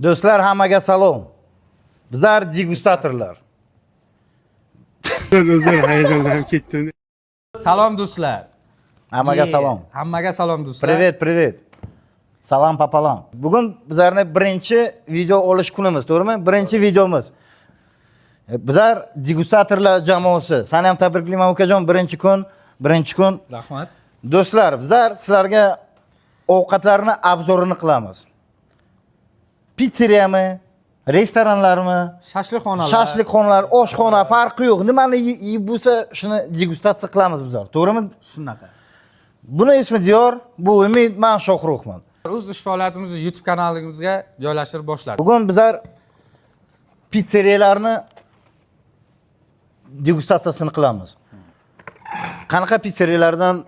Do'stlar, hammaga salom. Bizlar degustatorlar. O'zim hayajonlanib ketdim. Salom do'stlar. Hammaga salom. Hammaga salom do'stlar. Привет, привет. Salom papalam. Bugun bizlarni birinchi video olish kunimiz, to'g'rimi? Birinchi videomiz. Bizlar degustatorlar jamoasi. Seni ham tabriklayman ukajon, birinchi kun, birinchi kun. Rahmat. Do'stlar, bizlar sizlarga ovqatlarni обзор ini qilamiz. Pizzeriyami, restoranlarmi, Shashlikxonalar. Shashlikxonalar, oshxona farqi yo'q. Nimani yeb bo'lsa, shuni degustatsiya qilamiz bizlar. To'g'rimi? Shunaqa. Buni ismi Diyor, bu Umid, men Shohruxman. O'z ish faoliyatimizni YouTube kanalimizga joylashtirib boshladik. Bugun bizlar pizzeriyalarni degustatsiyasini qilamiz. Qanaqa pizzeriyalardan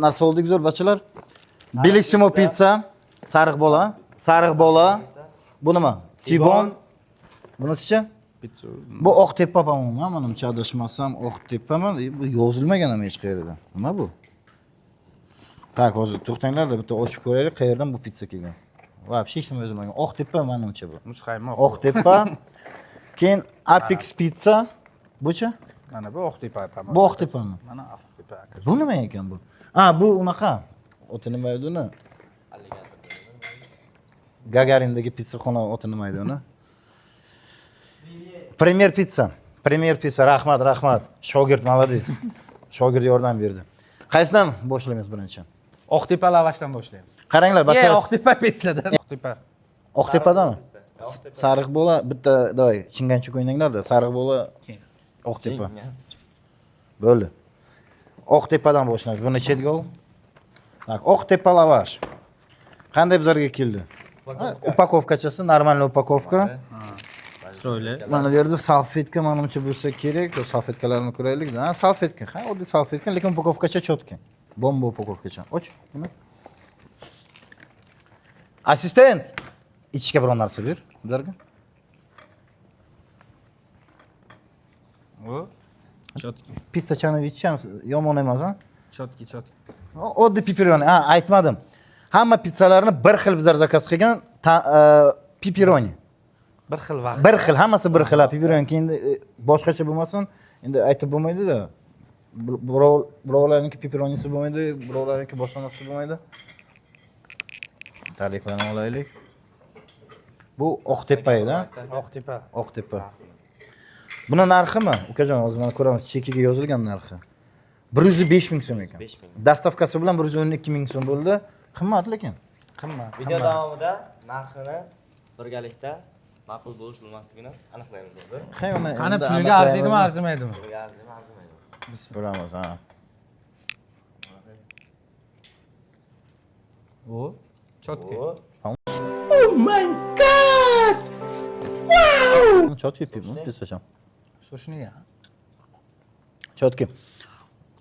narsa oldik zo'r bachalar? Bellissimo pizza, sariq bola, sariq bola. Bu nima? Tibon. Bunisichi? Pizza. Bu Oqtepa, по-моему, manimcha adashmasam Oqtepami? Bu yozilmagan ham hech qayerda. Nima bu? Так, hozir to'xtanglar-da, bitta ochib ko'raylik, qayerdan bu pitsa kelgan. Вообще hech nima yozilmagan. Oqtepa manimcha bu. Muzqaymoq. Oqtepa. Keyin Apex Pizza. Buchi? Mana bu Oqtepa. Po-moyemu. Bu Oqtepami? Mana Oqtepa aka. Bu nima ekan bu? Ha, bu unaqa. Oti nima edi uni? Gagarindagi pizzaxona oti nima edi uni? Premier Pizza. Premier Pizza, rahmat, rahmat. Shogird молодец. Shogird yordam berdi. Qaysidan boshlaymiz birinchi? Oqtepa lavashdan boshlaymiz. Qaranglar, Ye, bachalar. Oqtepa pizzadan. Oqtepa. Oqtepadami? Sariq bola bitta, давай, chinganchuk o'ynanglar-da. Sariq bola Keyin. Oqtepa. Bo'ldi. Oqtepadan boshlaymiz. Buni chetga ol. Так, Oqtepa lavash. Qanday bizlarga keldi? Ha, упаковка chasi, нормальный упаковка. Chiroyli. Mana bu yerda salfetka manimcha bo'lsa kerak. Salfetkalarni ko'raylik. Ha, salfetka. Ha, oddiy salfetka, lekin упаковка cha чёткий. Bomba упаковка cha. Och buni. Assistent, ichishga biron narsa ber bularga. Bu чёткий. Pitsachani ichamiz, yomon emas, ha? Чёткий, чёткий. Oddiy pepperoni. Ha, aytmadim. Hamma pizzalarni bir xil bizlar заказ qilgan, pepperoni. Bir xil vaqt. Bir xil, hammasi bir xil, ha, pepperoni. Keyin boshqacha bo'lmasin, endi aytib bo'lmaydi-da. Birovlarniki pepperonisi bo'lmaydi, birovlarniki boshqa narsa bo'lmaydi. Tariklarni olaylik. Bu Oqtepa edi, ha? Oqtepa. Oqtepa. Buni narximi? Ukajon, hozir mana ko'ramiz, chekiga yozilgan narxi. 105 ming so'm ekan. 5 ming. Доставка si bilan 112 ming so'm bo'ldi. Qimmat lekin. Qimmat. Video davomida narxini birgalikda ma'qul bo'lish bo'lmasligini aniqlaymiz hozir. Hay, uni Qani endi puliga aniqlaymiz. arziydimi, arzimaydimi? Puliga arziymi, arzimaydimi? Ko'ramiz, ha. Bu чёткий. O, Чёткий pitsacham. Shoshniga. Чёткий.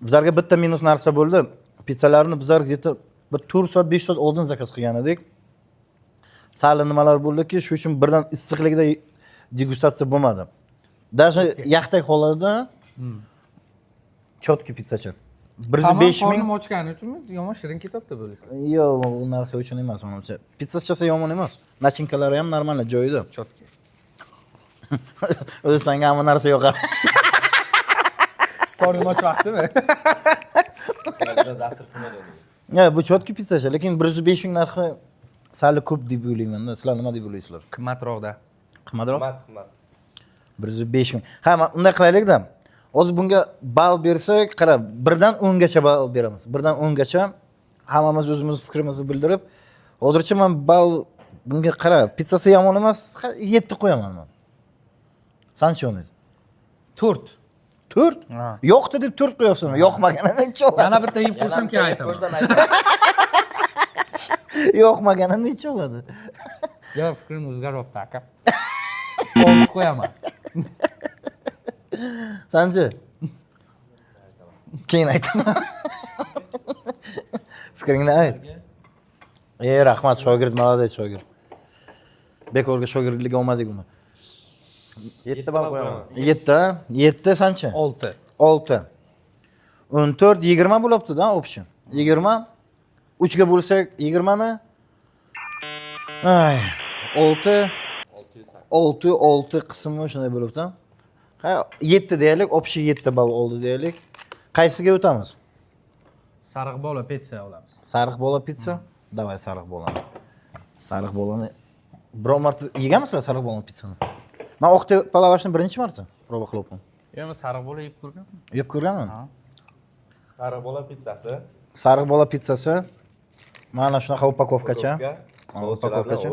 Bizlarga bitta minus narsa bo'ldi. Pizzalarni bizlar где-то bir 4 soat, 5 soat oldin заказ qilgan edik. Sal nimalar bo'ldiki, shu uchun birdan issiqligida degustatsiya bo'lmadi. Даже yaxtak holatida чёткий pizzacha. 105 ming. Qornim ochgani uchunmi? Yomon shirin ketyapti bu. Yo'q, u narsa uchun emas, manimcha. Pizzachasi yomon emas. Начинка lari ham нормально joyida. Чёткий. O'zi senga hamma narsa yoqadi. Qornim och vaqtimi? Biraz завтрак qilmaydi. Ya, bu чёткий pizzacha, lekin 105 ming narxi sal ko'p deb o'ylayman. Sizlar nima deb o'ylaysizlar? Qimmatroqda. Qimmatroq? Qimmat, qimmat. 105 ming. Ha, unday qilaylik-da. Hozir bunga ball bersak, qara, birdan 10 gacha ball beramiz. Birdan 10 gacha hammamiz o'zimiz fikrimizni bildirib, hozircha men ball bunga qara, pizzasi yomon emas, ha, 7 qo'yaman men. Sanchi uni? 4. 4? Ha. Yo'qdi deb 4 qo'yapsan. Yoqmaganini necha oladi? Yana bitta yeb ko'rsam keyin aytaman. Ko'rsam aytaman. Yoqmaganini necha oladi? Yo'q, fikrim o'zgaryapti aka. 6 qo'yaman. Sanchi? Keyin aytaman. Fikringni ayt. E, rahmat, shogird, молодец shogird. Bekorga shogirdlikka olmadik uni. 7 ball qo'yaman. 7, 7 sanchi? 6. 6. 14, 20 bo'lyapti-da, общий. 20. 3 ga bo'lsak 20 ni. Ay, 6 6 6 qismi shunday bo'libdi. Ha, 7 deylik, общий 7 ball oldi deylik. Qaysiga o'tamiz? Sariq bola pitsa olamiz. Sariq bola pitsa? Давай sariq bolani. Sariq bolani biror marta yeganmisizlar sariq bolani pitsani? Man Oqtepa lavashni birinchi marta proba qilyapman. Yo'q, sariq bola yeb ko'rganman. Yeb ko'rganman. Sariq bola pitsasi. Sariq bola pitsasi mana shunaqa упаковка cha. Mana Упаковка упаковка cha.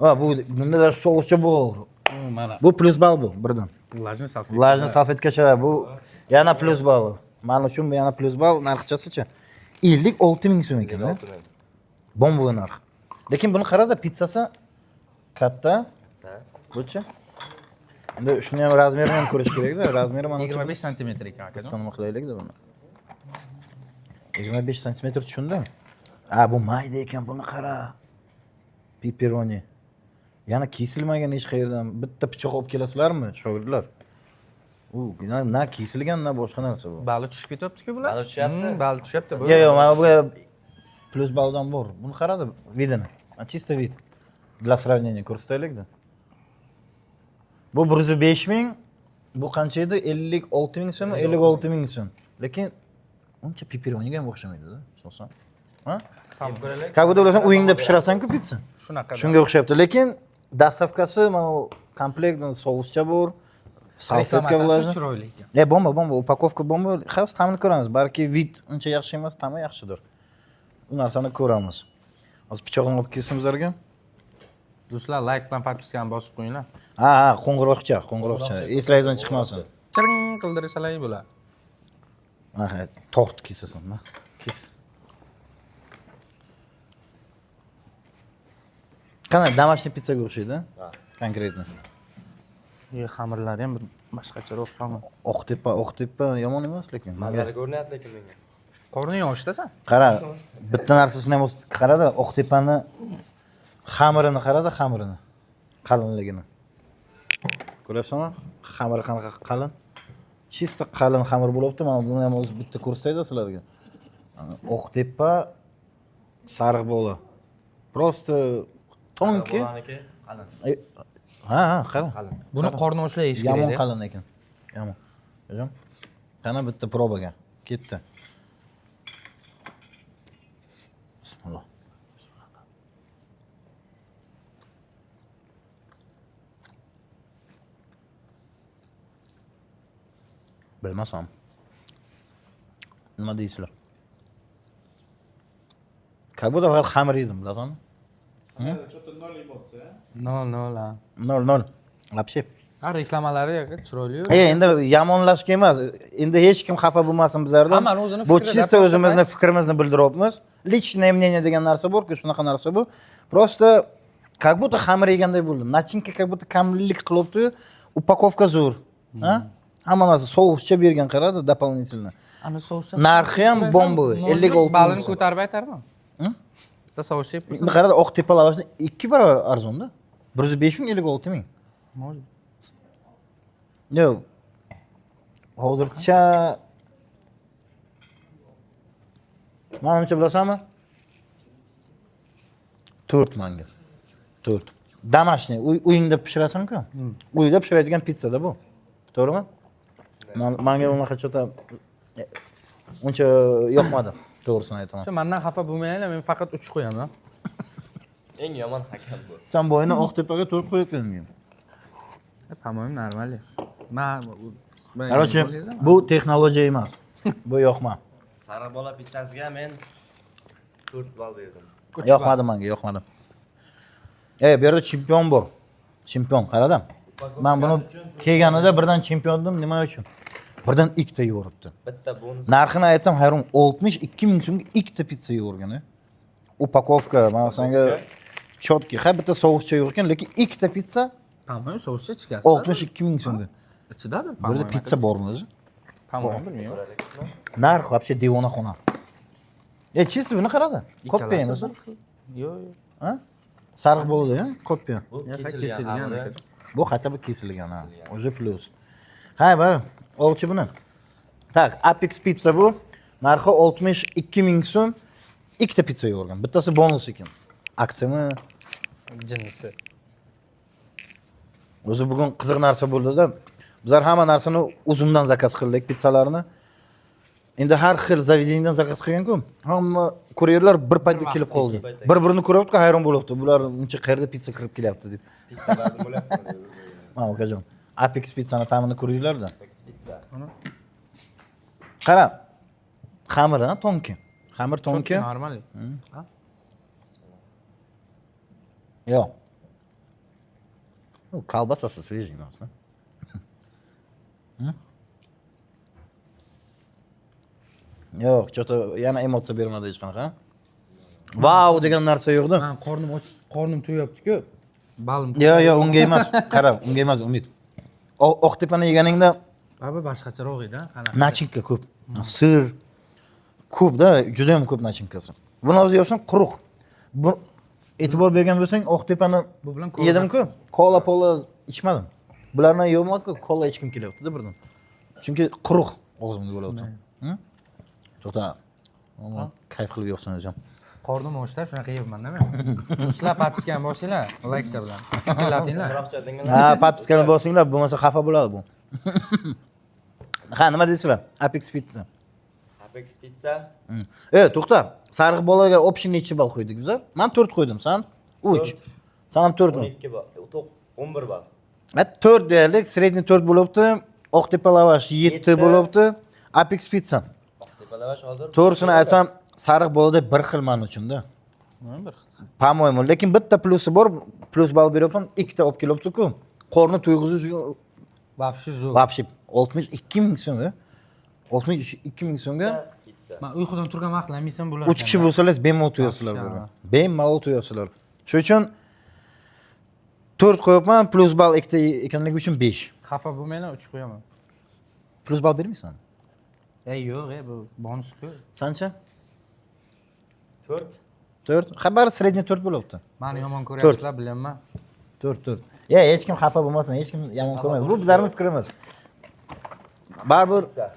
Ha, bu bunda da souscha bor. Mana. Bu плюс ball bu birdan. Влажный salfetka. Влажный salfetkacha bu yana плюс ball. Man uchun bu yana плюс ball narxchasichi. 56 ming so'm ekan. Bomba narx. Lekin buni qarada pitsasi katta. Buchi. Endi shuni ham размер ini ham ko'rish kerakda. Размер i mana 25 santimetr ekan akajon. nima qilaylikda buni. 25 santimetr tushundim. A, bu mayda ekan, buni qara. Pepperoni. Yana kesilmagan hech qayerdan. Bitta pichoq olib kelasizlarmi, shogirdlar? U na kesilgan, na boshqa narsa bu. Bali tushib ketyapti-ku bular. Bali tushyapti. Bali tushyapti bu. Yo'q, yo'q, mana bu плюс balldan bor. Buni qaradi, вид ini. Чисто вид. Для сравнения ko'rsataylikda. Bu 105 ming, bu qancha edi? 56 ming so'm, 56 ming so'm. Lekin uncha pepperoniga ham o'xshamaydi-da, tushunsan? Ha? Как будто bilasan, uyingda pishirasan-ku pitsa. Shunaqa. Shunga o'xshayapti, lekin доставка si mana u komplekt souscha bor, salfetka Reklamasasi влажный. chiroyli ekan. E, bomba, bomba, упаковка bomba. Hozir ta'mini ko'ramiz. Balki вид uncha yaxshi emas, ta'mi yaxshidir. U narsani ko'ramiz. Hozir pichog'ini olib kelsin bizlarga. Do'stlar, like bilan подписка ni bosib qo'yinglar. Ha, qo'ng'iroqcha, qo'ng'iroqcha. Eslaringizdan chiqmasin. Chiring qildirsalar bo'ladi. Ha, tort kesasan, ma. Kes. Qanday, домашний pitsaga o'xshaydi? Конкретно. Xamirlari ham bir boshqacharoq xamir. Oqtepa, Oqtepa yomon emas lekin. Mazali ko'rinyapti lekin menga. Qorning ochdasan? Qara, bitta narsasini ham qarada, Oqtepani xamirini qarada, xamirini. Qalinligini. Ko'ryapsanmi? Xamiri qanaqa qalin? Чисто qalin xamir bo'libdi. Mana buni ham o'zi bitta ko'rsatayda sizlarga. Oqtepa sariq bola. Просто тонкий. Bolaniki qalin. Ha, qara. Buni qorni ochlar yeyish kerak. Yomon qalin ekan. Yomon. Hojam. Qani bitta probaga. Ketdi. Bismillah. Bilmasam. Nima deysizlar? Как будто faqat xamir yedim, bilasanmi? Nol nol ha. Nol nol. Вообще. Ha, reklamalari chiroyli. E, endi yomonlashga emas. Endi hech kim xafa bo'lmasin bizlardan. Hammani o'zini Bu fikri, чисто da, o'zimizni fikrimizni bildiryapmiz. Личное мнение degan narsa bor-ku, shunaqa narsa bu. Просто как будто xamir yeganday bo'ldim. Начинка как будто kamlik qilibdi. Упаковка zo'r. Ha? Hamma narsa souscha bergan qaradi дополнительно. Ana souscha. Narxi ham bomba, 56 Balini ming so'm. ko'tarib aytarman. Bitta souscha yeb Endi qaradi, Oqtepa lavashni 2 barobar arzonda. 105 ming, 56 ming. Может. Yo'q. Hozircha manimcha bilasanmi? 4 manga. 4. Домашний, uyingda pishirasan-ku. Uyda pishiradigan pitsada bu. To'g'rimi? Manga unaqa chota uncha yoqmadi, to'g'risini aytaman. Shu mendan xafa bo'lmanglar, men faqat 3 qo'yaman. Eng yomon hakam bu. Sen boyini Oqtepaga 4 qo'yayotganding. По-моему, нормально. Man Короче, bu texnologiya emas. Bu yoqma. Sariq bola pitsasiga men 4 ball berdim. Yoqmadi menga, yoqmadi. E, bu yerda chempion bor. Chempion, qaradim. Man buni kelganida birdan chempion dedim, nima uchun? Birdan ikkita yevoribdi. Bitta bonus. Narxini aytsam hayron, 62 ming so'mga ikkita pitsa yevorgan. Упаковка, mana senga четкий. Ha, bitta souscha yo'q ekan, lekin ikkita pitsa По-моему, souscha chiqasiz. 62 ming so'mga. Ichidadir. Bu yerda pitsa bormi o'zi? По-моему, bilmayman. Narx вообще devonaxona. E, чисто buni qaradi. Kopiya emas. Yo'q, yo'q. Ha? Sariq bo'ldi, ha? Kopiya. Bu Kesilgan. kesilgan xamiri. Bu хотя бы kesilgan, ha. Уже плюс. Ha, bor. Olchi buni. Так, Apex Pizza bu. Narxi 62 ming so'm. Ikkita pitsa yevorgan. Bittasi bonus ekan. Aksiyami? Jinsi. O'zi bugun qiziq narsa bo'ldida. Bizlar hamma narsani Uzumdan заказ qildik, pitsalarni. Endi har xil заведение dan заказ qilgan-ku. Hamma kuryerlar bir paytda kelib qoldi. Bir-birini ko'ryapti, hayron bo'lyapti. Bular uncha qayerda pitsa kirib kelyapti deb. Pitsa lazım bo'lyapti. Ha, ukajon. Apex pitsani ta'mini ko'rdinglar-da. Pitsa. Qara. Xamir, ha, тонкий. Xamir тонкий. Normal. Ha? Yo'q. Ну, колбасасы свежий у нас, да? Yo'q, что-то yana emotsiya bermadi hech qanaqa. Vau degan narsa yo'qda. Man qornim och, qornim to'yapti-ku. Balim. Yo'q, yo'q, unga emas. Qara, unga emas, Umid. Oqtepani yeganingda Baribir boshqacharoq edi, qanaqa. Начинка ko'p. Сыр ko'p-da, juda ham ko'p начинка si. Buni hozir yeyapsan, quruq. Bu e'tibor bergan bo'lsang, Oqtepani Bu bilan kola. Yedim-ku, kola pola ichmadim. Bularni yeyapman-ku, kola ichgim kelyapti-da birdan. Chunki quruq og'zimda bo'lyapti. Hı? To'xta. Kayf qilib yeyapsan o'zim. Qornim ochda, shunaqa yeyapman-da men. Sizlar подписка ni bosinglar, layklar bilan. Tillatinglar. Biroqcha dinglar. Ha, подписка ni bosinglar, bo'lmasa xafa bo'ladi bu. Ha, nima deysizlar? Apex Pizza. Apex Pizza. E, to'xta. Sariq bolaga общий nechi ball qo'ydik bizlar? Men 4 qo'ydim, san 3. To'rt. San ham 4 mi? 12 ball. 11 ball. Ha, 4 deyarlik, средний 4 bo'libdi. Oqtepa lavash 7 Yetti. Bo'libdi. Apex Pizza. Oqtepa lavash hozir. To'g'risini aytsam, sariq bolada bir xil men uchun-da. Bir. По-моему, lekin bitta plusi bor, плюс ball beryapman, ikkita olib kelyapti-ku. Qorni to'yg'izish uchun Вообще zo'r. Вообще 62 ming so'm, 62 ming so'mga Pitsa. Man uyqudan turgan vaqtlar yesam bo'lar. 3 kishi bo'lsalar bemalol to'yasizlar Вообще, bular. Bemalol to'yasizlar. Shuning uchun 4 qo'yapman, плюс ball ikkita ekanligi uchun 5. Xafa bo'lmanglar, 3 qo'yaman. Плюс ball bermaysan? Ey, yo'q, ey, bu bonus-ku. Sancha? 4. 4. Xabar средний 4 bo'lyapti. Mani yomon ko'ryapsizlar, bilaman. 4 4. Ya, hech kim xafa bo'lmasin, hech kim yomon ko'rmaydi. Bu bizlarning fikrimiz. Baribir Pitsa.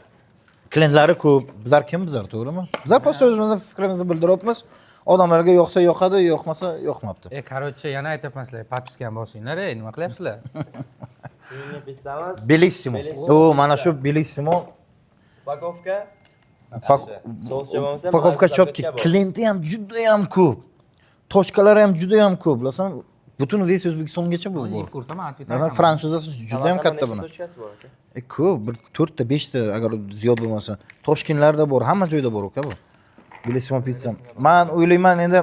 Klientlari ko'p. Bizlar kim bizlar, to'g'rimi? Bizlar просто o'zimizning fikrimizni bildiryapmiz. Odamlarga yoqsa yoqadi, yoqmasa yoqmabdi. E, короче, yana aytyapman sizlarga, подписка ni bosinglar, ey, nima qilyapsizlar? Keyingi pitsamiz Bellissimo. Bellissimo. O, mana shu Bellissimo. Упаковка. Souscha bo'lmasa, Упаковка четкий. Bor. Klienti ham juda ham ko'p. Точка lari ham juda ham ko'p. Bilasan, butun весь O'zbekistongacha bu bor. Yeb ko'rsam, ответ. Masalan, franshizasi juda ham katta buni. Nechta точка si bor aka? E, ko'p, bir to'rtta, beshta agar ziyod bo'lmasa. Toshkentlarda bor, hamma joyda bor uka bu. Bellissimo pizza. Man o'ylayman endi,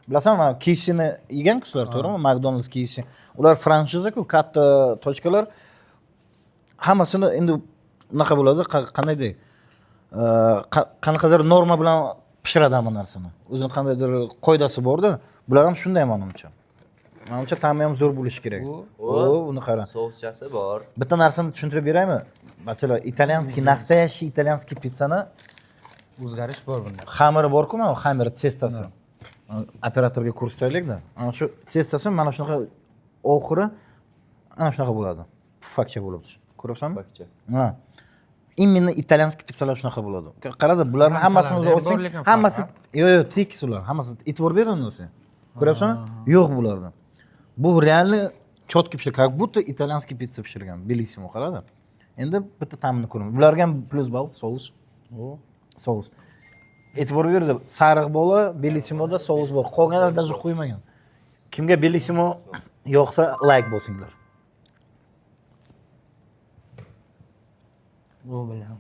bilasan, mana KFCni yegan sizlar, to'g'rimi? McDonald's, KFC. Ular franshiza-ku, katta точка lar. Hammasini endi unaqa bo'ladi, qanday dey? Qanaqadir norma bilan pishiradi hamma narsani. O'zini qandaydir qoidasi borda. Bular ham shunday menimcha. Menimcha ta'mi ham zo'r bo'lishi kerak. O, buni qara. Souschasi bor. Bitta narsani tushuntirib beraymi? Masalan, итальянский, настоящий итальянский pitsani O'zgarish bor bunda. Xamiri bor-ku, mana xamiri, тесто si. Operatorga ko'rsataylik-da. Ana shu тесто si mana shunaqa oxiri ana shunaqa bo'ladi. Pufakcha bo'ladi. Ko'ryapsanmi? Pufakcha. Ha. Именно итальянский pitsalar shunaqa bo'ladi. Qarada, bularni hammasini o'zi Qanchalarda ham ochsang, bor lekin farq, hammasi ha? Yo'q, yo'q, tekis ular, hammasi. E'tibor ber unda sen. Ko'ryapsanmi? Yo'q bularda. Bu реально четко pishir, как будто итальянский pitsa pishirgan. Bellissimo qarada. Endi bitta ta'mini ko'raman. Bularga ham плюс ball, sous. Sous. E'tibor berdi, sariq bola Bellissimoda sous bor. Qolganlar даже qo'ymagan. Kimga Bellissimo yoqsa layk bosinglar. Bu bilan.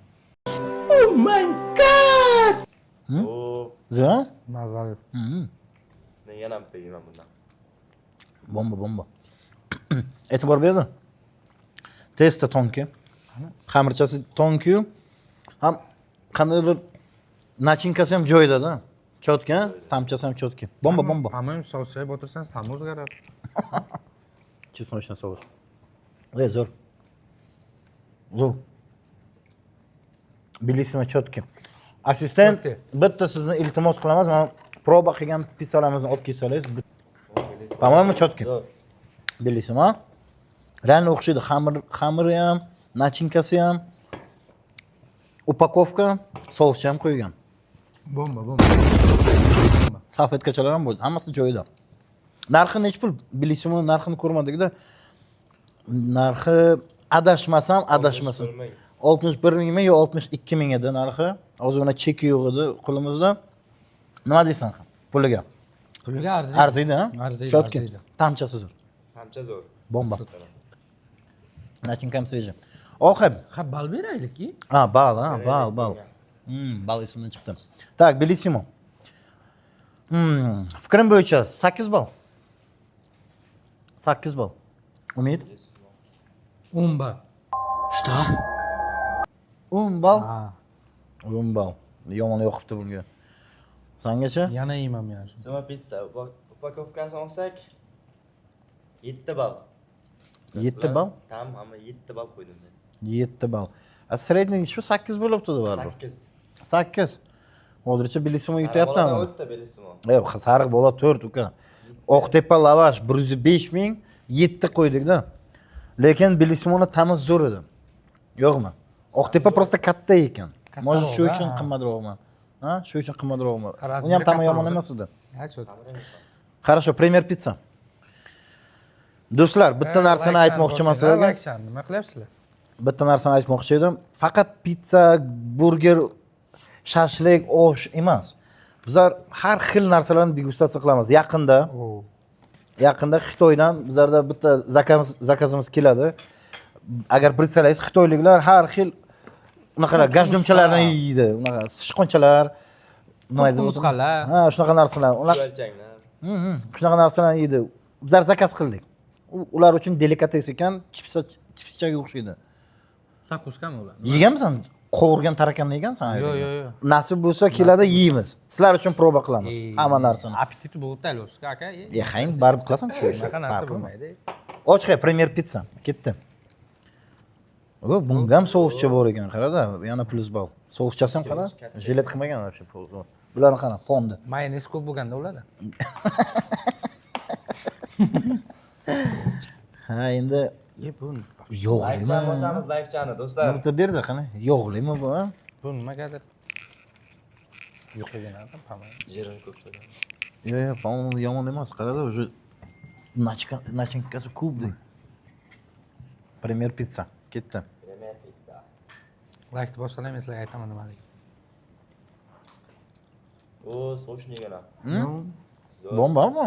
O, Zo'r? Mazali. men yana bitta yeyman bundan. Bomba, bomba. E'tibor berdi. Тесто тонкий. Xamirchasi тонкий. Ham qandaydir начинка si ham joyida-da. Четкий, tamchasi ham четкий. Bomba, bomba. По-моему, sousga botirsangiz ta'mi o'zgaradi. Чесночный соус. E, zo'r. Zo'r. Bellissimo четкий. Assistent, Четкий. Bitta sizni iltimos qilamiz, mana проба qilgan pizzalarimizni olib kelsangiz. По-моему, четкий. Zo'r. Bellissimo. Реально o'xshaydi. Xamir, xamiri ham, начинка si ham, упаковка, souscha ham qo'ygan. Bomba, bomba. Salfetkachalar ham bo'ldi. Hammasi joyida. Narxi nechi pul? Bellissimo narxini ko'rmadik-da. Narxi adashmasam 61 ming. 61 mingmi yo 62 ming edi narxi. Hozir uni cheki yo'q edi qo'limizda. Nima deysan puliga? Puliga arziydi. Arziydi, ha? Arziydi, Чётко. arziydi. Ta'mchasi zo'r. Ta'mcha zo'r. Bomba. Начинка ham свежий. Oxir. Ha, ball beraylik-ki. Ha, bal, ha, bal, bal. Bal esimdan chiqdi. Так, Bellissimo. Fikrim bo'yicha 8 ball. 8 ball. Umid? 10 ball. 10 ball. Ha. 10 ball. Yomon yoqibdi bunga. Sangacha? Yana yeyman men shu. Zuma pizza упаковка sini olsak 7 ball. 7 ball? Tam hamma 7 ball qo'ydim men. 7 ball. A средний shu 8 bo'libdi baribir. 8. 8. Hozircha Bellissimo yutyapti Boladan ama. o'tdi Bellissimo. Yo'q, sariq bola 4 uka. Oqtepa lavash 105 ming, 7 qo'ydik-da. Lekin Bellissimoni ta'mi zo'r edi. Yo'qmi? Oqtepa просто katta ekan. Может, shu Kattaroq, uchun ha. qimmatroqmi? Ha, shu uchun qimmatroqmi? Razmeri Uni ham ta'mi yomon kattaroq. emas edi. Ha, чётко. Хорошо, Premier Pizza. Do'stlar, bitta narsani aytmoqchiman sizlarga. Laykchan, nima qilyapsizlar? Bitta narsani aytmoqchi edim. Faqat pitsa, burger, shashlik, osh emas. Bizlar har xil narsalarni degustatsiya qilamiz. Yaqinda, O. yaqinda Xitoydan bizlarda bitta zakazimiz keladi. Agar bilsangiz, xitoyliklar har xil unaqalar gajdumchalarni yeydi, unaqa sichqonchalar, nima edi o'zi? Qumsqalar. Ha, shunaqa narsalar. Ular Chuvalchanglar. Shunaqa narsalarni yeydi. Bizlar zakaz qildik. Ular uchun delikates ekan, chipsa, chipschaga o'xshaydi. Закуска mi ular? Yeganmisan? Qovurgan таракан ni yegansan? Yo'q, yo'q, yo'q. Nasib bo'lsa keladi, yeymiz. Sizlar uchun proba qilamiz hamma narsani. Appetiti bo'g'ib tayyorlayapsiz aka. E, ha, endi baribir qilasan shu ishni. Bunaqa narsa Farqi yo'q. bo'lmaydi. Ochqay Premier Pizza ketdi. O, bunga ham souscha bor ekan, qarada, yana plyus ball. Souschasi ham qara, jilet qilmagan вообще. Bularni qara, fondi. Mayonez ko'p bo'lganda ularda. Ha, endi E, bu yog'limi? Laykchani bosamiz, laykchani do'stlar. Bitta berdi, qani? Yog'limi bu, ha? Bu nimagadir yo'qligini по-моему. Жир ini ko'p solgan. Yo'q, yo'q, по-моему, yomon emas. Qarada, уже начинка si ko'p. Premier Pizza ketdi. Premier Pizza. Laykni bossalar, men sizlarga aytaman nimaligini. O, сочный gina. Bomba bu.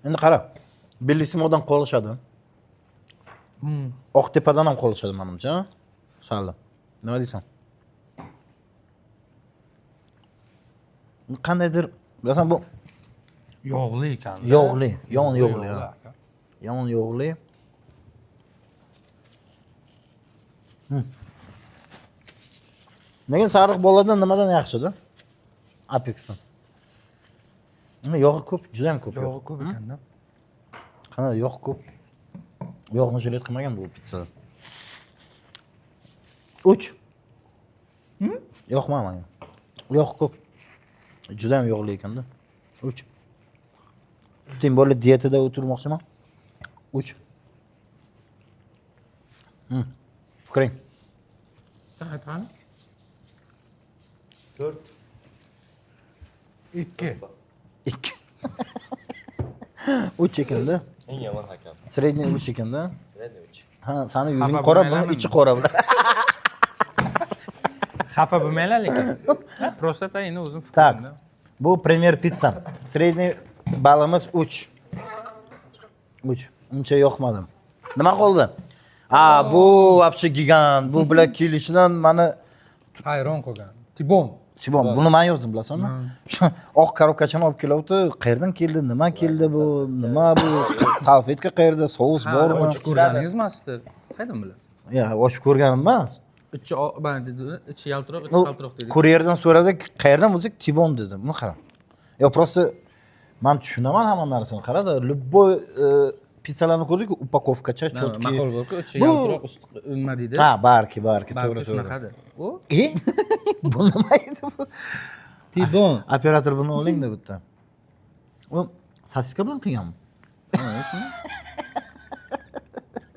Endi qara. Bellissimodan qolishadi. Oqtepadan ham qolishadi menimcha. Sal. Nima deysan? Qandaydir, bilasan, bu Yog'li ekan. Yog'li, yomon yog'li, ha. Aka. Yomon yog'li. Lekin sariq boladan nimadan yaxshida? Apexdan. Nima, yog'i ko'p, juda ham ko'p. Yog'i ko'p ekanda. Qana, yog' ko'p. Yog'ni жалеть qilmagan bu pitssada. 3. Yoqma menga. Yog' ko'p. Juda ham yog'li ekanda. 3. Тем более dietada o'tirmoqchiman. 3. Fikring. Sen aytgani? 4. 2. 2. 3 ekanda. Eng yomon hakam. Средний 3 ekanda. Средний 3. Ha, sani yuzing Xafa qora, buni bo'lmanglarmi? ichi qora bular. Xafa bo'lmanglar lekin. Ha, просто endi o'zim Так. fikrimda. Bu Premier Pizza. Средний balimiz 3. 3. Uncha yoqmadim. Nima qoldi? A, bu вообще gigant. Bu bilan kelishidan mani Hayron qolgan. Tibon. Sibon, buni men yozdim, bilasanmi? Shu oq коробка chani olib kelyapti. Qayerdan keldi? Nima keldi bu? Nima bu? Salfetka qayerda? Sous bormi? Ochib ko'rganingiz emasdir. Qayerdan bilasiz? Ya, ochib ko'rganim emas. Ichi mana dedi, ichi yaltiroq, ichi Ну, qaltiroq dedi. Kuryerdan so'radik, qayerdan bo'lsak, Tibon dedi. Buni qara. Yo, просто man tushunaman hamma narsani. Qarada, любой pizzalarni ko'rdik, упаковка cha чётко. Ma'qul bo'lku, ichi yaltiroq, usti nima deydi? Ha, barki, barki, Barki to'g'ri, to'g'ri. shunaqadir. U E? Bu nima edi bu? Tibon. Operator, buni olingda bitta. U sosiska bilan qilganmi?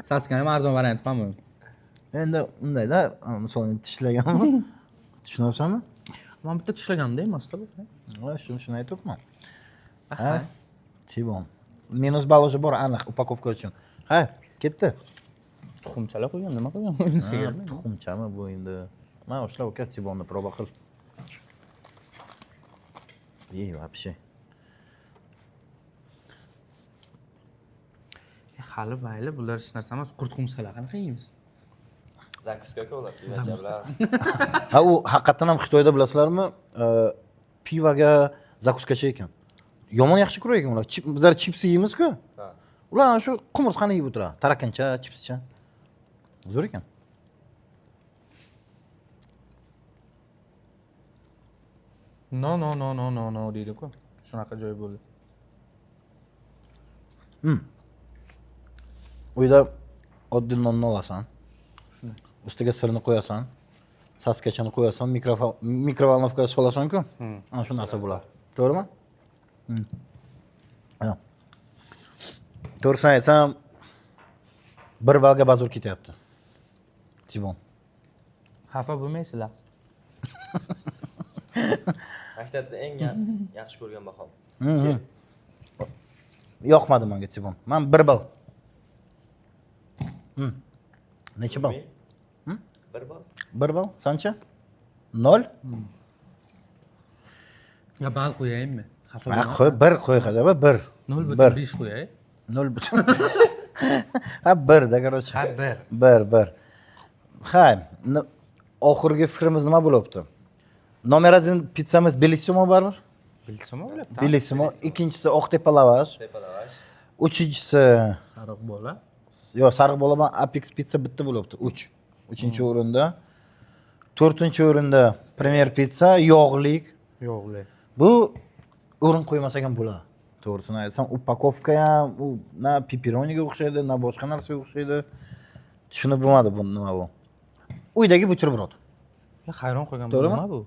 Saskani ham arzon varianti, по-моему. Endi undayda, misol tishlaganmi? Tushunyapsanmi? Man bitta tishlaganimda emasda bu. Ha, shuni aytyapman. Ha. Tibon. Minus ball уже bor aniq упаковка uchun. Ha, ketdi. Tuxumchalar qo'ygan, nima qo'ygan? Ha, tuxumchami bu endi? Mana o'shalar, uka, Tibonni проба qil. Ey, вообще. Hali mayli, bular hech narsa emas. Qurt qumursqalar qanaqa yeymiz? Закуска bo'ladi, pivacha bilan. Ha, u haqiqatdan ham Xitoyda, bilasizlarmi, pivaga закуска cha ekan. Yomon yaxshi ko'rar ekan ular. Bizlar chipsi yeymiz-ku. Ha. Ular ana shu qumursqani yeb o'tiradi. Tarakancha, chipscha. Zo'r ekan. No, no, no, no, no, no deydi-ku. Shunaqa joy bo'ldi. Uyda oddiy nonni olasan. Ustiga sirni qo'yasan. Сосиска chani qo'yasan, микроволновка ga solasan-ku. Ana shu narsa bo'ladi. To'g'rimi? Ha. To'g'risini aytsam, bir ballga bazo'r ketyapti. Tibon. Xafa bo'lmaysizlar. Maktabda eng yaxshi ko'rgan bahom. Yoqmadi menga Tibon. Men 1 ball. Necha ball? 1 ball. 1 ball. Sancha? 0? Ya ball qo'yaymi? Xafa Ha, qo'y, 1 qo'y, хотя 1. 0.5 qo'yay. 0. Ha, 1 да, короче. Ha, 1. 1, 1. Ha, oxirgi fikrimiz nima bo'lyapti? Номер 1 pitsamiz Bellissimo baribir. Bellissimo bo'lyapti. Bellissimo. Ikkinchisi Oqtepa lavash. Tepa lavash. Uchinchisi Sariq bola. Yo'q, sariq bola bilan Apex Pizza bitta bo'lyapti. 3. Uchinchi o'rinda. To'rtinchi o'rinda Premier Pizza, yog'lik. Yo'qli. Bu o'rin qo'ymasak ham bo'ladi. To'g'risini aytsam, упаковка ham u na pepperoniga o'xshaydi, na boshqa narsaga o'xshaydi. Tushunib bo'lmadi bu nima bu. Uydagi buterbrod. Ya hayron qolgan bu To'g'rimi? nima bu?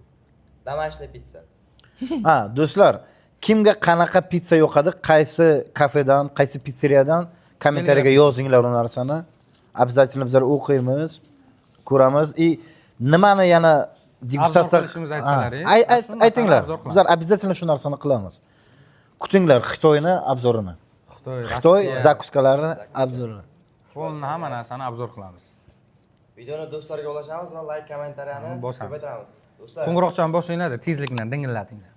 Домашний pitsa. Ha, do'stlar, kimga qanaqa pitsa yoqadi, qaysi kafedan, qaysi pitseriyadan, kommentariyaga yozinglar u narsani. Обязательно bizlar o'qiymiz, ko'ramiz и nimani yana degustatsiya Обзор qilishimizni aytsalaring, Ha, shu narsani aytinglar. обзор qilamiz. Bizlar обязательно shu narsani qilamiz. Kutinglar Xitoyni обзор ini. Xitoy, Xitoy Rossiya, закуска larini обзор ini. Полный hamma narsani обзор qilamiz. Videoni do'stlarga ulashamiz va like, kommentariyani Bosamiz. ko'paytiramiz. Do'stlar, Qo'ng'iroqchani bosinglar, tezlik bilan dingillatinglar.